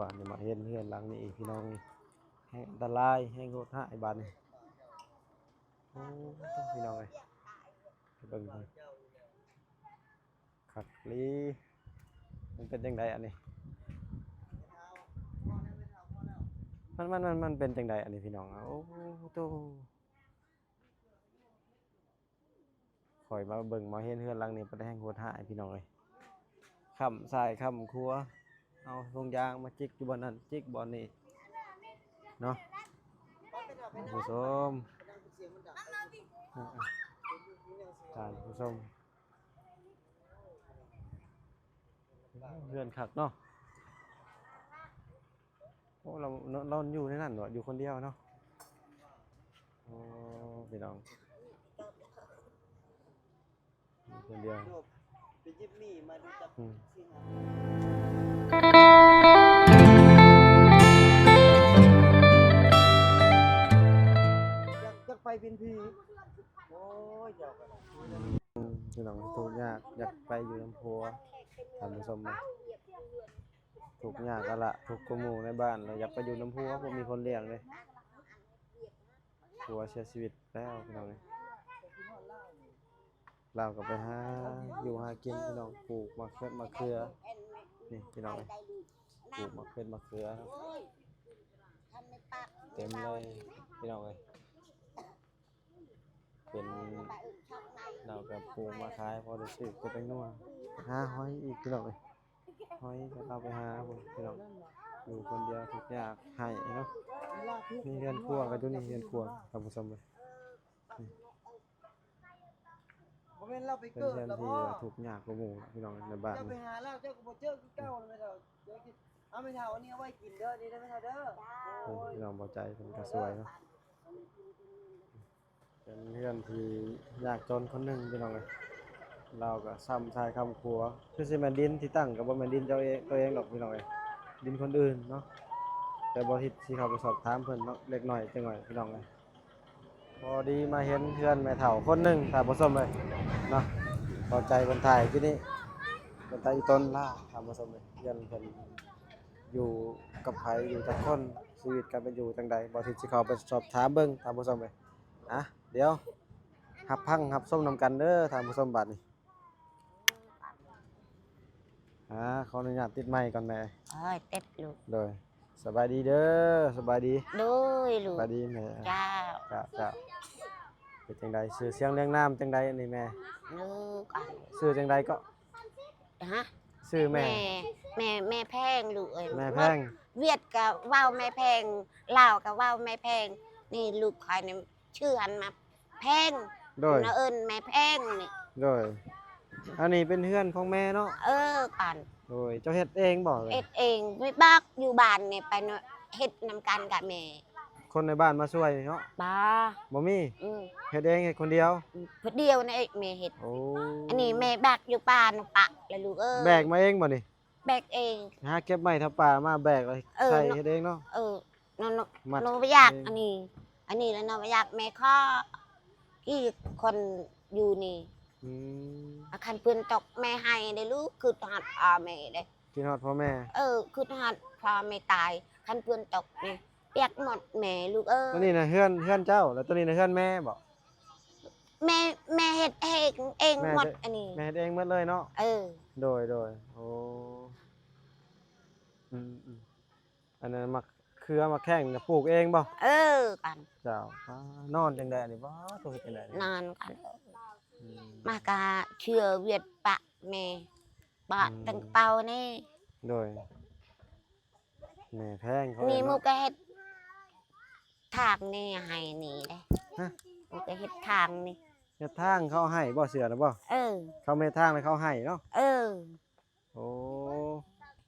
ບາດນີ້ມາເຫັນເຮືອນຫຼັງນີ້ອີກ ພີ່ນ້ອງເອີຍ ແຮງອັນຕະລາຍ ແຮງໂຫດຮ້າຍບາດນີ້. ໂອ້ ພີ່ນ້ອງເອີຍ ເບິ່ງ ຄັກອີ່ຫຼີ ມັນເປັນຈັ່ງໃດອັນນີ້? ມັນ ມັນ ມັນ ມັນເປັນຈັ່ງໃດອັນນີ້ພີ່ນ້ອງ? ໂອ້ໂຕ ຂ້ອຍມາເບິ່ງມາເຫັນເຮືອນຫຼັງນີ້ ປາດແຮງໂຫດຮ້າຍພີ່ນ້ອງເອີຍ ຄ້ຳຊ້າຍຄ້ຳຂວາ ເອົາຖົງຢາງມາຈິກຢູ່ບ່ອນນັ້ນ ຈິກບ່ອນນີ້ເນາະ ທ່ານຜູ້ຊົມ ທ່ານຜູ້ຊົມ. ເຮືອນຄັກເນາະ. ໂອ້ ລາວ ລາວຢູ່ໃນນັ້ນເນາະ ຢູ່ຄົນດຽວເນາະ. ໂອ້ ພີ່ນ້ອງ ຢູ່ຄົນດຽວ ໄປຢິບໝີ່ມາດູຈັກ ອືມ ຢາກ ຢາກໄປເປັນຜີ. ໂອ້ຍ ເຈົ້າກໍໄດ້ ອືມ ພີ່ນ້ອງ ທຸກຍາກ ຢາກໄປຢູ່ນຳຜົວ ທ່ານຜູ້ຊົມ ທຸກຍາກຫັ້ນລະ ທຸກກວ່າໝູ່ໃນບ້ານ ແລ້ວຢາກໄປຢູ່ນຳຜົວ ບໍ່ມີຄົນລ້ຽງເດ້ ຜົວເສຍຊີວິດແລ້ວ ພີ່ນ້ອງເອີຍ. ລາວກໍໄປຫາຢູ່ຫາກິນ ພີ່ນ້ອງ ປູກໝາກເຂືອ ໝາກເຂືອ ນີ້ ພີ່ນ້ອງເອີຍ ປູກໝາກເຂືອ ໝາກເຂືອ ເຕັມເລີຍ ພີ່ນ້ອງເອີຍ. ເປັນ ລາວກໍປູກມາຂາຍ ພໍໄດ້ຊື້ເປັດແປ້ງນົວ ຫາຫອຍອີກ ພີ່ນ້ອງເອີຍ. ຫອຍກໍລາວໄປຫາພຸ້ນ ພີ່ນ້ອງ ຢູ່ຄົນດຽວທຸກຍາກໄຮ້ເນາະ. ມີເຮືອນຄົວກໍຢູ່ນີ້ ເຮືອນຄົວ ທ່ານຜູ້ຊົມເອີຍ. ນີ້ ບໍ່ແມ່ນລາວໄປເກີດແລ້ວບໍ່? ເປັນເຮືອນທີ່ວ່າທຸກຍາກກວ່າໝູ່ ພີ່ນ້ອງ ໃນບ້ານ ເຈົ້າໄປຫາລາວ ເຈົ້າກໍບໍ່ເຈີຄືເກົ່າແມ່ເຖົ້າ. ເອົາແມ່ເຖົ້າ ອັນນີ້ເອົາໄວ້ກິນເດີ ນີ້ເດີແມ່ເຖົ້າເດີ. ໂອ້ຍ ພີ່ນ້ອງ ບໍ່ໃຈເພິ່ນກໍຊ່ວຍເນາະ. ເປັນເຮືອນທີ່ຍາກຈົນຄົນໜຶ່ງ ພີ່ນ້ອງເອີຍ ລາວກໍຊ້ຳຊາຍຄ້ຳຂວາ ຄືຊິແມ່ນດິນທີ່ຕັ້ງ ກໍບໍ່ແມ່ນດິນເຈົ້າເອງ ຕົວເອງດອກ ພີ່ນ້ອງເອີຍ ດິນຄົນອື່ນເນາະ. ແຕ່ບໍ່ທິດຊິເຂົ້າໄປສອບຖາມເພິ່ນເນາະ ເລັກນ້ອຍຈັກໜ້ອຍ ພີ່ນ້ອງເອີຍ. ພໍດີມາເຫັນເຮືອນແມ່ເຖົ້າຄົນໜຶ່ງ ທ່ານຜູ້ຊົມເອີຍເນາະ. ເອົາໃຈເພິ່ນຖ່າຍທີ່ນີ້ ເປັນຕາອີຕົນຫຼາຍ ທ່ານຜູ້ຊົມເອີຍ. ເຮືອນເພິ່ນຢູ່ກັບໃຜ ຢູ່ຈັກຄົນ ຊີວິດການເປັນຢູ່ຈັ່ງໃດ ບໍ່ທິດຊິເຂົ້າໄປສອບຖາມເບິ່ງ ທ່ານຜູ້ຊົມເອີຍ. ອ່ະ ດຽວຮັບຟັງຮັບຊົມນຳກັນເດີ ທ່ານຜູ້ຊົມ ບາດນີ້. ອ່າ ຂໍອະນຸຍາດຕິດໄມກ່ອນແມ່. ເອີຍ ຕິດລູກ. ໂດຍ ສະບາຍດີເດີ ສະບາຍດີ. ໂດຍລູກ. ສະບາຍດີແມ່. ເຈົ້າ ເຈົ້າ ເຈົ້າ. ເປັນຈັ່ງໃດ ຊື່ສຽງລຽງນາມຈັ່ງໃດອັນນີ້ແມ່? ລູກ ອ່າ ຊື່ຈັ່ງໃດເກາະ? ຮະ? ຊື່ແມ່ ແມ່ ແມ່ ແມ່ແພງລູກເອີຍ. ແມ່ແພງ. ວຽດກໍເວົ້າແມ່ແພງ ລາວກໍເວົ້າແມ່ແພງ. ນີ້ລູກຂ້ອຍນີ້ ຊື່ອັນມາແພງ. ໂດຍ ເອີ້ນແມ່ແພງນີ້. ໂດຍ ອັນນີ້ເປັນເຮືອນຂອງແມ່ເນາະ? ເອີ ອັນ ໂດຍ ເຈົ້າເຮັດເອງບໍ່? ເຮັດເອງ ແມ່ບອກຢູ່ບ້ານນີ້ໄປເນາະ ເຮັດນຳກັນກັບແມ່. ຄົນໃນບ້ານມາຊ່ວຍເນາະ? ບໍ່ ບໍ່ມີ. ອືມ ເຮັດເອງ ເຮັດຄົນດຽວ? ອືມ ຜູ້ດຽວນີ້ແມ່ເຮັດ. ໂອ້ ອັນນີ້ແມ່ແບກຢູ່ປ່ານຳປະແຫຼະລູກເອີຍ. ແບກມາເອງບໍ່ນີ້? ແບກເອງ. ຫາເກັບໄມ້ເຖົ້າປ່າມາແບກ ເອີ ໃສ່ເຮັດເອງເນາະ? ເອີ ນອນ ມັດ ນອນບໍ່ຢາກເອງ. ອັນນີ້ ອັນນີ້ລະນອນບໍ່ຢາກ ແມ່ຂໍ ອີກຄົນຢູ່ນີ້. ອືມ ຄັນຝົນຕົກແມ່ໄຫ້ເດ້ລູກ ຄິດຮອດພໍ່ແມ່ເດ້. ຄິດຮອດພໍ່ແມ່. ເອີ ຄິດຮອດພໍ່ແມ່ຕາຍ ຄັນຝົນຕົກນີ້ປຽກໝົດແມ່ລູກເອີຍ. ຕົວນີ້ນະເຮືອນ ເຮືອນເຈົ້າ ແລ້ວຕົວນີ້ນະເຮືອນແມ່ບໍ່? ແມ່ ແມ່ເຮັດເອງ ເອງໝົດອັນນີ້. ແມ່ເຮັດເອງໝົດເລີຍເນາະ? ເອີ ໂດຍ ໂດຍ. ໂອ້ ອືມໆ ອັນນັ້ນໝາກເຂືອໝາກແຂ້ງນະປູກເອງບໍ່? ເອີ ກັນ. ເຈົ້າ ອ່າ ນອນຈັ່ງໃດອັນນີ້? ບໍ່ ໂຕເຮັດຈັ່ງໃດ? ນອນກັນ. ອືມ ມາກະເຊື່ອວຽດປະແມ່ ປະ ອືມ ຕັ້ງເປົານີ້. ໂດຍ ແມ່ແພງເຂົາ ນີ້ ເອີ້ນ ໝູ ເນາະ ກະເຮັດທາງນີ້ໃຫ້ນີ້ເດ້. ຮະ? ໝູກະເຮັດທາງນີ້. ເຮັດທາງເຂົາໃຫ້ບໍ່? ເຊື່ອນະບໍ່? ເອີ ເຂົາເຮັດທາງແລ້ວເຂົາໃຫ້ເນາະ? ເອີ. ໂອ້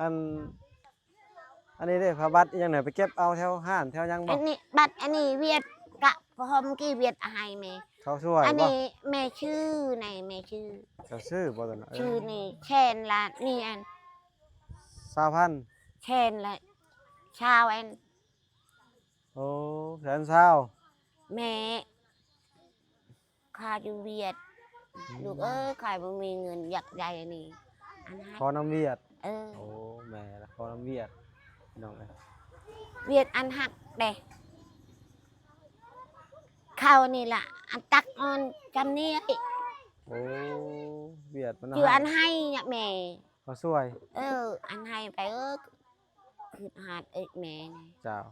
ອັນ ອັນນີ້ເດ້ ຜ້າບັດອີ່ຫຍັງນະ ໄປເກັບເອົາແຖວຮ້ານແຖວຫຍັງບໍ່? ອັນນີ້ບັດ ອັນນີ້ວຽດກະພໍ່ຫົມກີ່ວຽດໃຫ້ແມ່. ເຂົາຊ່ວຍບໍ່? ອັນນີ້ແມ່ຊື່ ໃນແມ່ຊື່. ເຂົາຊື່ບໍ່? ຕົວນັ້ນ ຊື່ນີ້ແສນລະ ນີ້ອັນ ຊາວພັນ ແສນລະຊາວອັນ. ໂອ້ ແສນຊາວ ແມ່ ຂ້າຢູ່ວຽດ. ອືມ ລູກເອີຍ ຂ້າບໍ່ມີເງິນ ຢາກໄດ້ອັນນີ້ ອັນນັ້ນ ຂໍນຳວຽດ. ເອີ ໂອ້ ແມ່ລະຂໍນຳວຽດ. ພີ່ນ້ອງເອີຍ. ວຽດອັນຮັກເດ້ ເຂົານີ້ລະ ອັນຕັກອ່ອນຈຳນີ້. ໂອ້ ວຽດມັນ ຄືອັນໃຫ້ຍະແມ່ ເຂົາຊ່ວຍ. ເອີ ອັນໃຫ້ໄປ ເອີ ຄຶດຮອດເອີຍແມ່ນີ້. ເຈົ້າ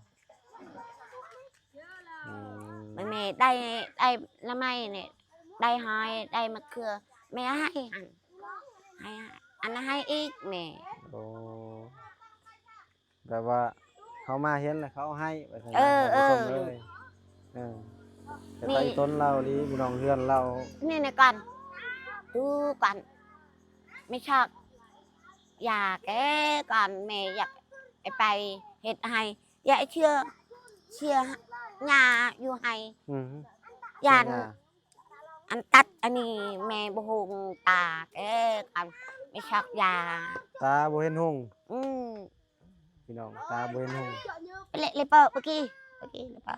ອືມ ແມ່ໄດ້ ໄດ້ລະໄມ້ນີ້ ໄດ້ຫອຍ ໄດ້ມະເຂືອ ແມ່ໃຫ້ຫັ້ນ ໃຫ້ ອັນໃຫ້ອີກແມ່. ໂອ້ ແບບວ່າເຂົາມາເຫັນແລ້ວເຂົາໃຫ້ວ່າຊັ້ນ. ເອີ ເອີ ເອີ ເອີ ແຕ່ໄປຕົນລາວດີ ພີ່ນ້ອງເຮືອນລາວນີ້ນະ ກ່ອນ ດູກ່ອນ ແມ່ຊອກຢາແກ້ກ່ອນ ແມ່ຢາກໄປເຮັດໄຮ່ ຢາກເຊື່ອ ເຊື່ອຫຍ້າຢູ່ໄຮ່. ອືມ ຢ້ານ ອັນຕັດອັນນີ້ແມ່ບໍ່ຮຸ່ງຕາແກ້ກ່ອນ ແມ່ຊອກຢາ ຕາບໍ່ເຫັນຮຸ່ງ. ອືມ ພີ່ນ້ອງ ຕາບໍ່ເຫັນຮຸ່ງ. ເລະ ເລະເປີ ປະກີ ປະກີ ເລະເປີ.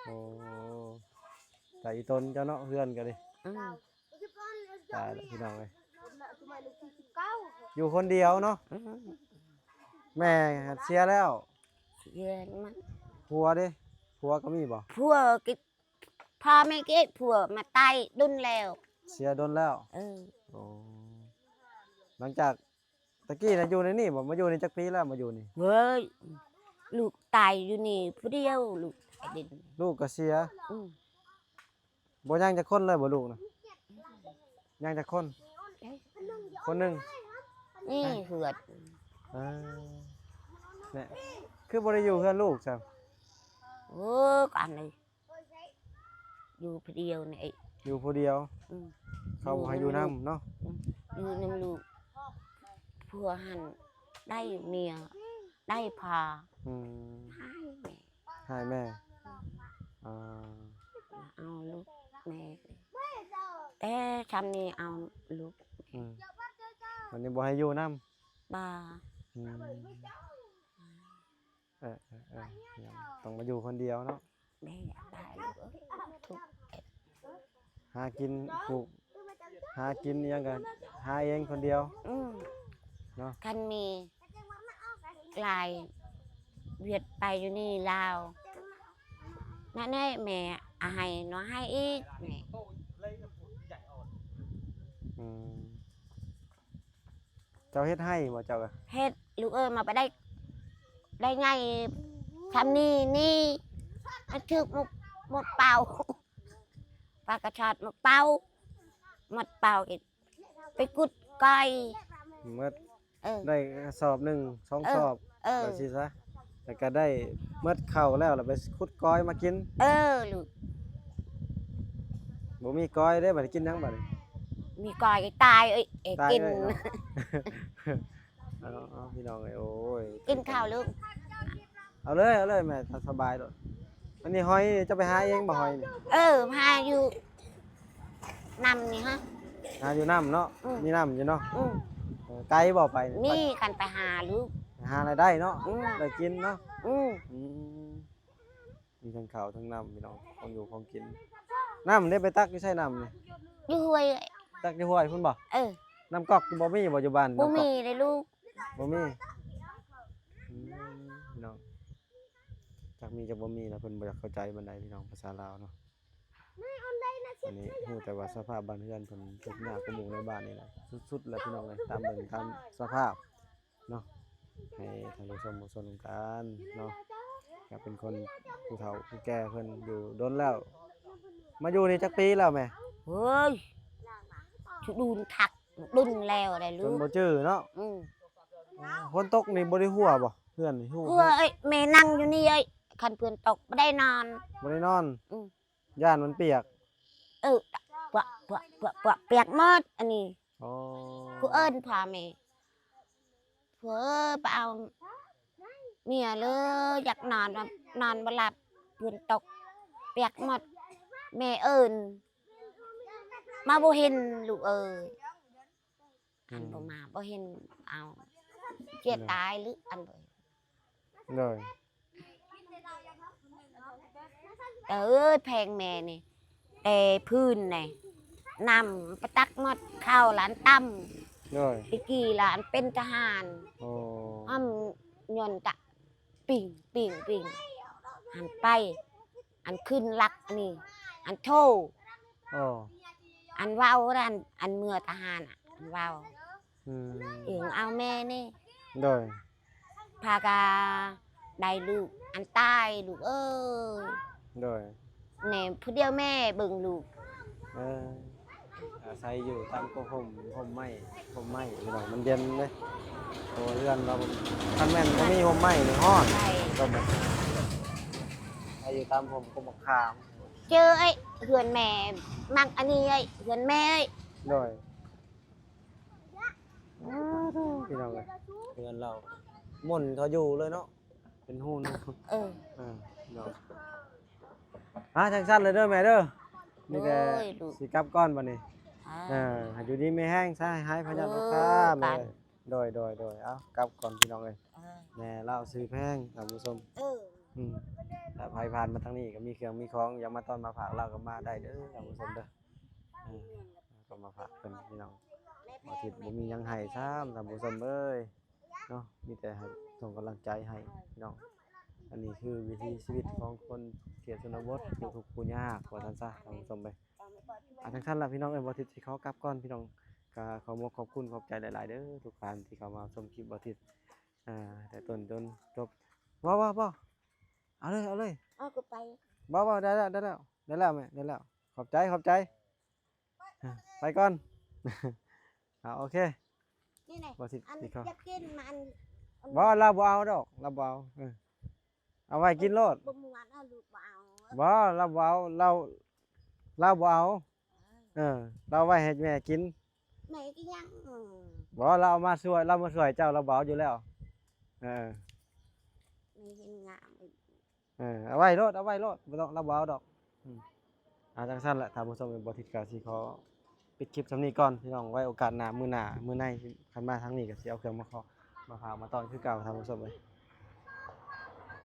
ໂອ້ ຕາອີຕົນເຈົ້າເນາະ ເຮືອນກໍດີ. ອືມ ຕາຍແລ້ວພີ່ນ້ອງເອີຍ ຢູ່ຄົນດຽວເນາະ. ອືມ ແມ່ເສຍແລ້ວ ເສຍມັນ. ຜົວເດ ຜົວກໍມີບໍ່? ຜົວ ພໍ່ແມ່ເກດ ຜົວມາຕາຍດົນແລ້ວ ເສຍດົນແລ້ວ. ເອີ ໂອ້ ຫຼັງຈາກ ຕະກີ້ນະຢູ່ໃນນີ້ບໍ່? ມາຢູ່ນີ້ຈັກປີແລ້ວ? ມາຢູ່ນີ້ ເວີຍ ລູກຕາຍຢູ່ນີ້ຜູ້ດຽວ ລູກຕາຍເດັ່ນ ລູກກໍເສຍ. ອືມ ບໍ່ຍັງຈັກຄົນເລີຍບໍ່ລູກນະ? ຍັງຈັກຄົນ? ຄົນໜຶ່ງ ນີ້ເຮືອນ. ເອີ ແນ່ ຄືບໍ່ໄດ້ຢູ່ເຮືອນລູກຊັ້ນ? ໂອ້ ກັນເລີຍ ຢູ່ຜູ້ດຽວນີ້ ຢູ່ຜູ້ດຽວ. ອືມ ເຂົາບໍ່ໃຫ້ຢູ່ນຳເນາະ. ອືມ ຢູ່ນຳລູກ ຜົວຫັ້ນໄດ້ເມຍ ໄດ້ພໍ່. ອືມ ໃຫ້ແມ່ ໃຫ້ແມ່. ອືມ ອ່າ ເອົາລູກແມ່ ແຕ່ຊ່ຳນີ້ເອົາລູກ. ອືມ ວັນນີ້ບໍ່ໃຫ້ຢູ່ນຳ ບໍ່. ອືມ ເອີ ເອີ ເອີ ຕ້ອງມາຢູ່ຄົນດຽວເນາະ. ແມ່ຕາຍລູກເອີຍ ທຸກ ຫາກິນ ປູກ ຫາກິນອີ່ຫຍັງກໍຫາເອງຄົນດຽວ. ອືມ ເນາະ ຄັນມີຫຼາຍ ວຽດໄປຢູ່ນີ້ລາວ ນັ້ນແຫຼະ ແມ່ອາໄຮເນາະ ໃຫ້ອີກແມ່. ອືມ ເຈົ້າເຮັດໄຮ່ບໍ່ເຈົ້າ? ເຮັດລູກເອີຍ ມາໄປໄດ້ ໄດ້ໃຫຍ່ຊ່ຳນີ້ນີ້ ມັນຖືກໝົດ ໝົດເປົາ ປາກະຊອດໝົດເປົາ ໝົດເປົາອີກ ໄປກຸດກ້ອຍໝົດ. ເອີ ໄດ້ກະສອບໜຶ່ງ ສອງ ເອີ ສອບ ເອີ ວ່າຊີ້ຊະ ແລ້ວກະໄດ້ໝົດເຂົ້າແລ້ວ ແລ້ວໄປຂຸດກ້ອຍມາກິນ. ເອີ ລູກ ບໍ່ມີກ້ອຍເດ້ ບັດນີ້ກິນຫຍັງບັດນີ້? ມີກ້ອຍຕາຍເອີຍ ຕາຍເອີຍ ກິນເນາະ. ເອົາ ເອົາ ພີ່ນ້ອງເອີຍ ໂອ້ຍ ກິນເຂົ້າລູກ. ເອົາເລີຍ ເອົາເລີຍແມ່ ຕາມສະບາຍໂລດ. ອັນນີ້ຫອຍເຈົ້າໄປຫາເອງບໍ່ຫອຍນີ້? ເອີ ຫາຢູ່ ນ້ຳນີ້ຮະ ຫາຢູ່ນ້ຳເນາະ. ອືມ ມີນ້ຳຢູ່ເນາະ. ອືມ ເອີ ໄກບໍ່ໄປນີ້? ມີ ໄປ ຄັນໄປຫາລູກ ຫາລາຍໄດ້ເນາະ. ອືມ ໄດ້ກິນເນາະ. ອືມ ອືມ ມີທັງເຂົ້າທັງນ້ຳພີ່ນ້ອງ ຂອງຢູ່ຂອງກິນ. ນ້ຳເດ້ ໄປຕັກຢູ່ໃສນ້ຳນີ້? ຢູ່ຫ້ວຍ ຕັກຢູ່ຫ້ວຍພຸ້ນບໍ່? ເອີ ນ້ຳກອກບໍ່ມີບໍ່ ຢູ່ບ້ານ? ບໍ່ມີເດ້ລູກ ບໍ່ມີ. ອືມ ພີ່ນ້ອງ ຈັກມີຈັກບໍ່ມີລະ ເພິ່ນບໍ່ຢາກເຂົ້າໃຈປານໃດພີ່ນ້ອງ ພາສາລາວເນາະ. ອັນນີ້ຮູ້ແຕ່ວ່າສະພາບບ້ານເຮືອນເພິ່ນທຸກຍາກກວ່າໝູ່ໃນບ້ານນີ້ແຫຼະ ສຸດໆແລ້ວພີ່ນ້ອງເອີຍ. ຕາມເບິ່ງຕາມສະພາບເນາະ ໃຫ້ທ່ານຜູ້ຊົມຮູ້ຊົມກັນເນາະ. ກໍເປັນຄົນຜູ້ເຖົ້າຜູ້ແກ່ເພິ່ນຢູ່ດົນແລ້ວ. ມາຢູ່ນີ້ຈັກປີແລ້ວແມ່? ເຮີ້ຍ ສະດຸນຄັກ ດົນແລ້ວໄດ໋ລູກ ຈົນບໍ່ຈື່ເນາະ. ອືມ ຝົນຕົກນີ້ບໍ່ໄດ້ຮົ່ວບໍ່ ເຮືອນນີ້? ຮົ່ວເອີຍ ແມ່ນັ່ງຢູ່ນີ້ເອີຍ ຄັນຝົນຕົກບໍ່ໄດ້ນອນ ບໍ່ໄດ້ນອນ. ອືມ ຢ້ານມັນປຽກ. ເອີ ປະ ປະ ປະ ປະ ປຽກໝົດອັນນີ້. ອໍ ຜູ້ເອີ້ນພໍ່ແມ່ ຜົວເອີຍ ໄປເອົາເມຍເລີຍ ຢາກນອນ ນອນບໍ່ຫຼັບ ຝົນຕົກ ປຽກໝົດ. ແມ່ເອີ້ນ ມາບໍ່ເຫັນລູກເອີຍ. ອືມ ອັນບໍ່ມາບໍ່ເຫັນ ເອົາ ເສຍຕາຍຫຼືອັນບໍ່ເຫັນ. ໂດຍ ເອີຍ ແພງແມ່ນີ້ ແຕ່ພື້ນນີ້ ນ້ຳປະຕັກໝົດ ເຂົ້າຫຼານຕຳ. ໂດຍ ຕະກີ້ຫຼານເປັນທະຫານ. ໂອ້ ອຳ ຍົນກະປິງ ປິງ ປິງ ຫັ້ນໄປ ອັນຂຶ້ນຫຼັກອັນນີ້ ອັນໂທ ໂອ້ ອັນເວົ້ານັ້ນ ອັນເມືອທະຫານ ອັນເວົ້າ ອືມ ເອີງເອົາແມ່ນີ້ ໂດຍ ພາກະໄດ້ລູກ ອັນຕາຍລູກເອີຍ ໂດຍ ແມ່ຜູ້ດຽວແມ່ເບິ່ງລູກ ເອີ ອາໄສຢູ່ຕາມກົກຮົ່ມ ຮົ່ມໄມ້ ຮົ່ມໄມ້ ພີ່ນ້ອງ ມັນເຢັນເດ້ ໂຕເຮືອນເຮົາ ຄັນແມ່ນບໍ່ມີຮົ່ມໄມ້ນີ້ຮ້ອນ ໃຊ່ ກໍແມ່ນ ອາໄສຢູ່ຕາມຮົ່ມກົກໝາກຂາມ ເຈີເອີຍ ເຮືອນແມ່ ມັກອັນນີ້ເອີຍ ເຮືອນແມ່ເອີຍ ໂດຍ ອ້າໂທ້ ພີ່ນ້ອງເອີຍ ເຮືອນລາວ ມົນເຂົາຢູ່ເລີຍເນາະ ເປັນຮູນ ເອີ ເອີ ເນາະ ອ່າ ຈັ່ງຊັ້ນເລີຍເດີແມ່ເດີ ມີແຕ່ ໂອ້ຍ ລູກ ຊິກັບກ່ອນບັດນີ້ ອ່າ ເອີ ໃຫ້ຢູ່ດີມີແຮງຊະ ໃຫ້ຫາຍພະຍາດໂລຄາ ເອີ ແມ່ ໂດຍ ໂດຍ ໂດຍ ເອົາ ກັບກ່ອນພີ່ນ້ອງເອີຍ ເອີ ແມ່ລາວຊື່ແພງ ທ່ານຜູ້ຊົມ ເອີ ອືມ ຖ້າໃຜຜ່ານມາທາງນີ້ກໍມີເຄື່ອງມີຂອງ ຢາກມາຕ້ອນມາຝາກລາວກໍມາໄດ້ເດີ ທ່ານຜູ້ຊົມເດີ ເອີ ກໍມາຝາກເພິ່ນພີ່ນ້ອງ ບໍ່ທິດບໍ່ມີຫຍັງໃຫ້ຊ້ຳ ທ່ານຜູ້ຊົມເອີຍ ເນາະ ມີແຕ່ໃຫ້ສົ່ງກຳລັງໃຈໃຫ້ພີ່ນ້ອງ ອັນນີ້ຄືວິຖີຊີວິດຂອງຄົນເຂດຊົນນະບົດ ຜູ້ທຸກຜູ້ຍາກ ວ່າຊັ້ນຊະ ທ່ານຜູ້ຊົມເອີຍ ອ່າ ຈັ່ງຊັ້ນລະພີ່ນ້ອງເອີຍ ບໍ່ທິດຊິຂໍກັບກ່ອນ ພີ່ນ້ອງ ກໍຂໍຂອບຂອບຄຸນຂອບໃຈຫຼາຍໆເດີ ທຸກທ່ານທີ່ເຂົ້າມາຊົມຄລິບບໍ່ທິດ ອ່າ ແຕ່ຕົ້ນຈົນຈົບ ບໍ່ ບໍ່ ບໍ່ ເອົາເລີຍ ເອົາເລີຍ ເອົາກໍໄປ ບໍ່ ບໍ່ ໄດ້ແລ້ວ ໄດ້ແລ້ວ ໄດ້ແລ້ວແມ່ ໄດ້ແລ້ວ ຂອບໃຈ ຂອບໃຈ ອ່າ ໄປກ່ອນ ອ່າ ໂອເຄ ນີ້ແຫຼະ ບໍ່ຊິ ອັນ ຊິເຂົ້າ ຢາກກິນມັນ ບໍ່ ລາວບໍ່ເອົາດອກ ລາວບໍ່ເອົາ ເອີ ເອົາໄວ້ກິນໂລດ ບໍ່ມ່ວນ ເອົາລູກບໍ່ເອົາ ບໍ່ ລາວບໍ່ເອົາ ລາວ ລາວບໍ່ເອົາ ເອີ ລາວໄວ້ໃຫ້ແມ່ກິນ ແມ່ກິນຫຍັງ ບໍ່ ລາວເອົາມາຊ່ວຍ ລາວມາຊ່ວຍເຈົ້າ ລາວບໍ່ເອົາຢູ່ແລ້ວ ເອີ ແມ່ເຫັນງາມ ເອີ ເອົາໄວ້ໂລດ ເອົາໄວ້ໂລດ ບໍ່ຕ້ອງ ລາວບໍ່ເອົາດອກ ອືມ ອ່າ ຈັ່ງຊັ້ນແຫຼະ ທ່ານຜູ້ຊົມ ເອີ ບໍ່ທິດກໍຊິຂໍປິດຄລິບສ່ຳນີ້ກ່ອນ ພີ່ນ້ອງ ໄວ້ໂອກາດໜ້າ ມື້ໜ້າ ມື້ໃນ ຄັນມາທາງນີ້ກໍຊິເອົາເຄື່ອງມາຂໍ ມາຝາກມາຕ້ອນຄືເກົ່າ ທ່ານຜູ້ຊົມເອີຍ